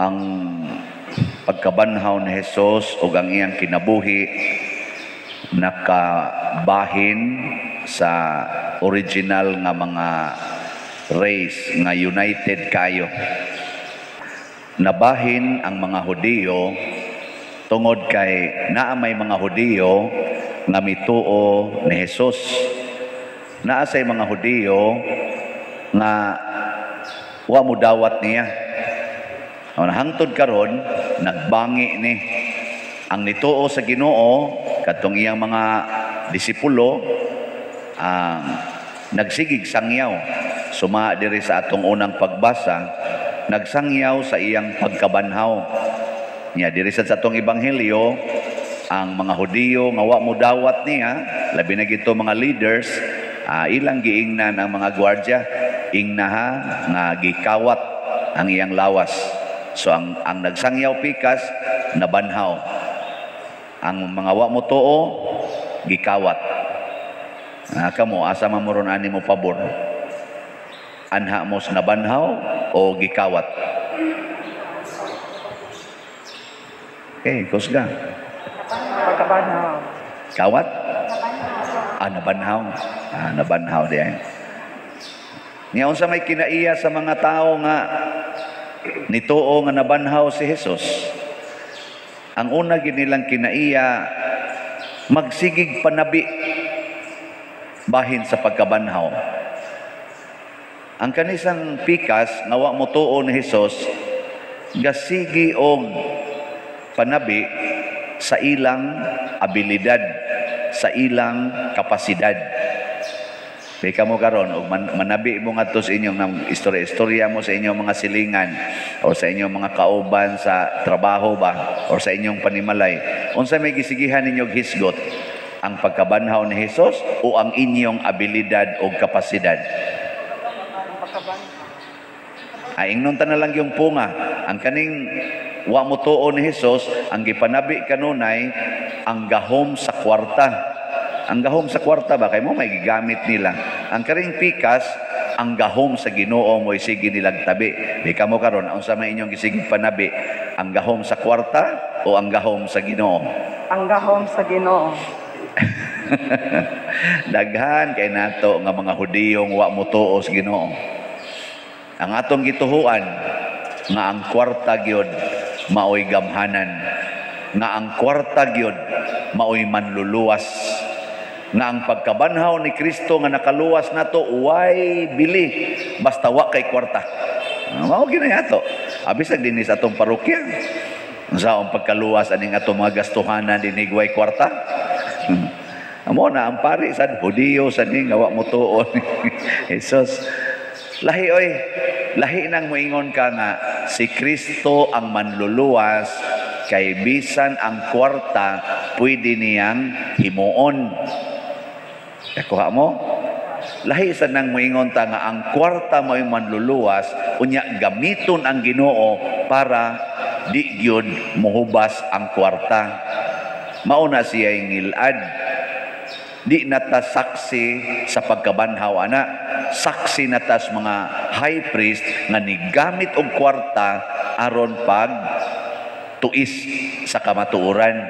Ang pagkabanhaw ni Jesus ug ang iyang kinabuhi nakabahin sa original nga mga race nga united kayo. Nabahin ang mga Hudiyo tungod kay naa may mga Hudiyo nga mituo ni Jesus. Naa say mga Hudiyo nga wa mo dawat niya. O, hangtod karon nagbangi ni ang nituo sa Ginoo, kadtong iyang mga disipulo, ang nagsigig sangyaw suma diri sa atong unang pagbasa, nagsangyaw sa iyang pagkabanhaw niya. Diri sa atong ebanghelyo, ang mga Hudiyo nga wa mo dawat niya, labi na gito mga leaders, ilang giingnan ang mga gwardya, ingnaha nga gikawat ang iyang lawas. So ang nagsangyaw pikas nabanhaw, ang mga wa mo tuo gikawat. Kamo, asa man mo ron ani mo pabor? Anha mo sa nabanhaw o gikawat? Okay, kusga. Pagkabanhaw. Kawat? Ah, nabanhaw. Ah, nabanhaw di ay. Niya, unsa may kinaiya sa mga tao nga nituo nga nabanhaw si Jesus? Ang una gid nilang kinaiya, magsigig panabi bahin sa pagkabanhaw. Ang kanisang pikas nga wa mo tuo ni Jesus, gasigi og panabi sa ilang abilidad, sa ilang kapasidad. Kay kamo karon og manabi mo ngadto sa inyong nang istorya-istorya mo sa inyong mga silingan o sa inyong mga kauban sa trabaho ba o sa inyong panimalay, unsa may gisigihan ninyo og hisgot? Ang pagkabanhaw ni Jesus o ang inyong abilidad o kapasidad? Ay, ingnon ta na lang yung punga. Ang kaning wa mo tuo ni Jesus, ang gipanabi kanunay ang gahom sa kwarta. Ang gahom sa kwarta ba kay mo may gigamit nila. Ang karing pikas, ang gahom sa Ginoo mo'y sige nilang tabi. Di kamo karon, unsa may inyong gisigig panabi? Ang gahom sa kwarta o ang gahom sa Ginoo? Ang gahom sa Ginoo. Daghan kay nato nga mga Hudiyong wa mo tuo sa Ginoo. Ang atong gituhuan nga ang kwarta gyud maoy gamhanan, nga ang kwarta gyud maoy manluluwas, nga ang pagkabanhaw ni Kristo nga nakaluwas nato way bili basta wa kay kwarta. Mao gyud na ato. Abisag dinhi sa atong parokya, unsa ang pagkaluwas aning atong mga gastuhanan dinhi way kwarta? Amo na ang pari sad Hudiyo sad ni nga wa mo tuo ni Jesus. Lahi oy, lahi nang moingon ka nga si Kristo ang manluluwas kay bisan ang kwarta pwede niyang himuon. Nakuha mo? Lahi sad nang moingon ta nga ang kwarta mo'y manluluwas, unya gamiton ang Ginoo para di gyud mohubas ang kwarta. Mao na siya ngilad. Di nata saksi sa pagkabanhaw ana, saksi natas mga high priest nga nigamit og kwarta aron pag tuis sa kamatuoran.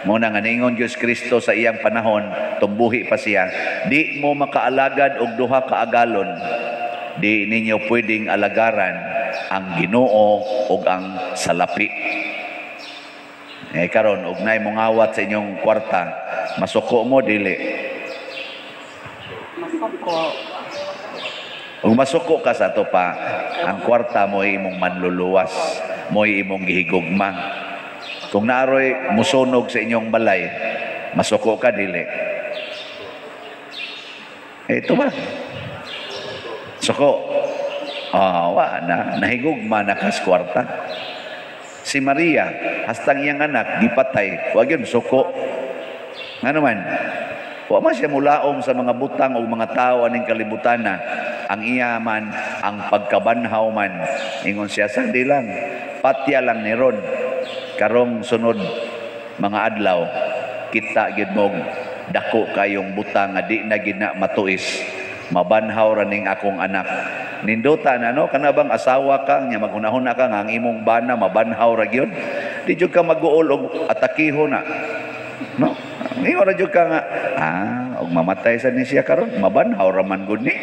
Mo na nga ningon Diyos Kristo sa iyang panahon, tumbuhi pa siya, di mo makaalagad og duha ka agalon, di ninyo pwedeng alagaran ang Ginoo ug ang salapi. Karon og naay mongawat sa inyong kwarta, masuko mo dili? Masuko. Ug masuko ka sa ato pa, ang kwarta mo imong manluluwas, mo'y imong gihigugma. Kung naaroy musunog sa inyong balay, masuko ka dili? Ito ba? Suko. Ah, wa na nahigugma na kas kwarta. Si Maria, hastang iyang anak gipatay, wa gyud suko. Ngano man? Wa man siya mulaom sa mga butang o mga tao aning kalibutan na. Ang iya man, ang pagkabanhaw man. Ingon siya, sandi lang, patya lang ni Ron. Karong sunod mga adlaw, kita gid mong dako kayong butang nga di na gid na matuis. Mabanhaw ra ning akong anak. Nindota na, no? Kana bang asawa ka nya maghunahuna ka nga ang imong bana mabanhaw ra gyud? Di jud ka maguol og atakiho na. No? Ingon ra jud ka nga, og mamatay sa ni siya karon, mabanhaw ra man gud ni.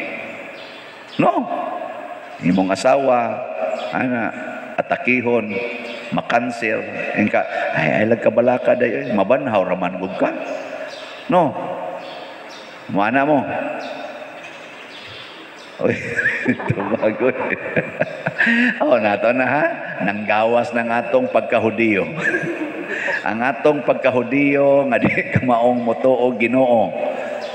No? Imong asawa ana atakihon, makanser, ingka ay ay kabalaka day, mabanhaw ra man gud ka. No? Muana mo. Uy, tumagoy. Oh, nato na ha. Nanggawas ng atong pagkahudiyo. Ang atong pagkahudiyo nga di kamaong motuo Ginoo.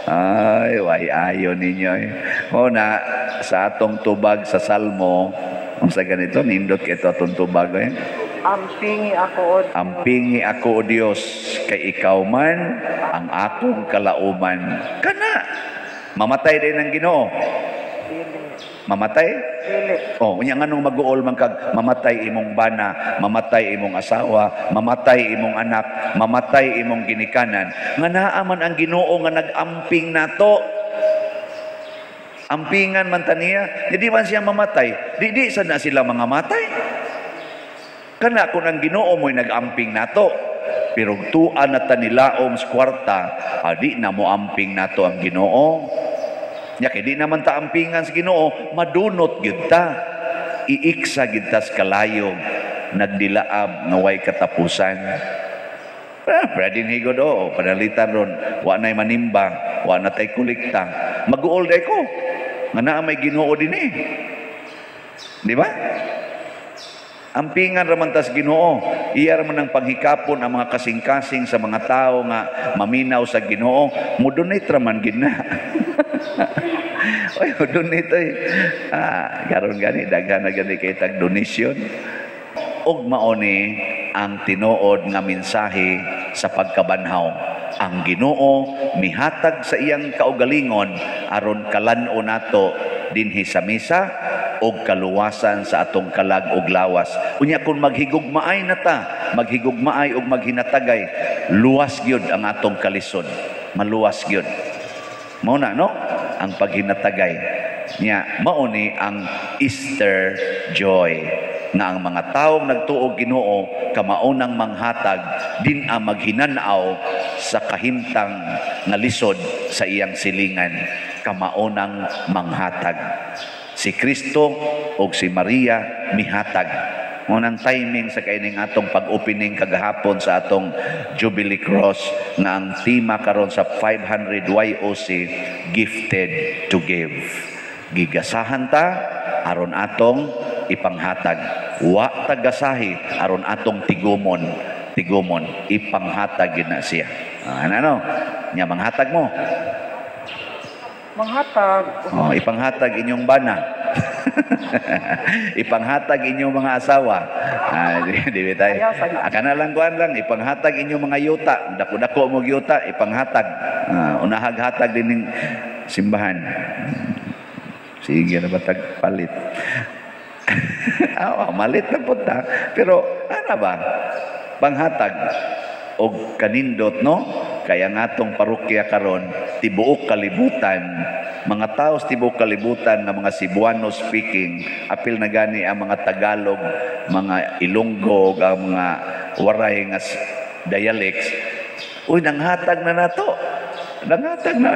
Ay, way ayo ninyo eh. O na sa atong tubag sa Salmo, unsa ganito nindot kay atong tubag eh. Ampingi ako, O Diyos. Ampingi ako, O Dios, kay ikaw man ang akong kalauman. Kana mamatay din ang Ginoo. Dili. Mamatay? Dili. Oh, unya nganong maguol man kag mamatay imong bana, mamatay imong asawa, mamatay imong anak, mamatay imong ginikanan? Nga naa man ang Ginoo nga nag-amping nato. Ampingan man ta niya, di man siya mamatay. Di di sad na sila mga matay. Kana kung ang Ginoo mo'y nag-amping nato, pero tuan na ta nilaom sa kwarta, adi na mo amping nato ang Ginoo. Nya kay di naman ta ampingan sa Ginoo, madunot gyud ta. Iiksa gyud ta sa kalayog, nagdilaab nga way katapusan. Pwede higod o, panalitan ron, wa na'y manimba, wa na tay kolekta. Mag-uol day ko, nga naa may Ginoo din eh. Di ba? Ampingan raman tas Ginoo. Iya raman ang panghikapon ang mga kasing-kasing sa mga tao nga maminaw sa Ginoo. Mo-donate raman gid na. Oy, mo-donate oy. Karon gani daghan na gani kay tag donation. Og mao ni ang tinuod nga mensahe sa pagkabanhaw. Ang Ginoo mihatag sa iyang kaugalingon aron kalan-o nato dinhi sa misa og kaluwasan sa atong kalag og lawas. Unya kung maghigugmaay na ta, maghigugmaay og maghinatagay, luwas gyud ang atong kalisod. Maluwas gyud. Mao na, no? Ang paghinatagay. Nya mao ni ang Easter joy nga ang mga taong nagtuo Ginoo kamaunang manghatag din ang maghinanaw sa kahimtang nga lisod sa iyang silingan, kamaunang manghatag. Si Kristo og si Maria mihatag. Ngunang timing sa kaining atong pag-opening kagahapon sa atong Jubilee Cross nga ang tema karon sa 500 YOC, gifted to give. Gigasahan ta aron atong ipanghatag. Wa tagasahi aron atong tigumon, tigumon ipanghatag gid na siya. Ano? Nya manghatag mo. Manghatag. Oh, ipanghatag inyong bana. Ipanghatag inyong mga asawa. Di ba tayo? Ayaw, sana. Kana lang kuan lang, ipanghatag inyong mga yuta. Dako-dako mo yuta, ipanghatag. Unahag hatag din ning simbahan. Sige na ba tagpalit? Malit na punta. Pero ano ba? Panghatag og kanindot, no? Kaya nga atong parokya karon tibuok kalibutan, mga tao sa tibuok kalibutan nga mga Cebuano speaking, apil na gani ang mga Tagalog, mga Ilonggo, ang mga waray nga dialects. Uy, nanghatag na nato. Nanghatag na.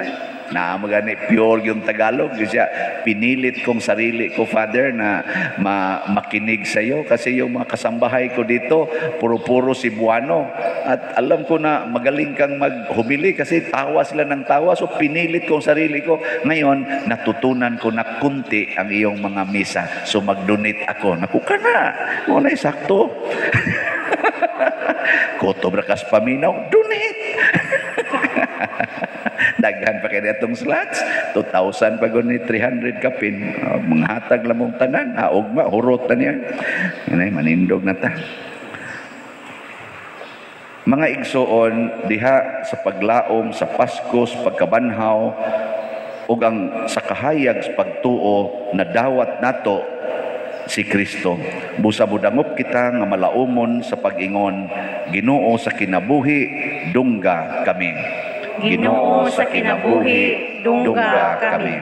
Na magani pure yung Tagalog. Di siya, pinilit kong sarili ko, Father, na makinig sa iyo kasi yung mga kasambahay ko dito puro-puro Cebuano at alam ko na magaling kang maghumili kasi tawa sila ng tawa, so pinilit kong sarili ko. Ngayon natutunan ko na kunti ang iyong mga misa, so mag-donate ako. Naku ka na, mo na sakto. Kutob ra kas paminaw, donate. Daghan pa kay atong slots, 2,000 pa guni 300 kapin. Manghatag lamong tanan, ugma hurot na niya. Anay manindog na ta. Mga igsoon, diha sa paglaom sa Pasko, sa pagkabanhaw ug ang sa kahayag sa pagtuo na dawat nato si Kristo. Busa budangop kita nga malaumon sa pag-ingon, Ginoo sa kinabuhi, dungga kami. Ginoo sa kinabuhi, dungga kami.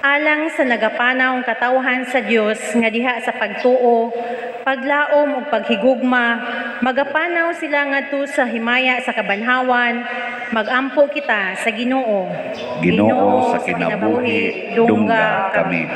Alang sa nagapanawng katawhan sa Dios nga diha sa pagtuo, paglaom ug paghigugma, magapanaw sila ngadto sa himaya sa kabanhawan, magampo kita sa Ginoo. Ginoo sa kinabuhi, dungga kami.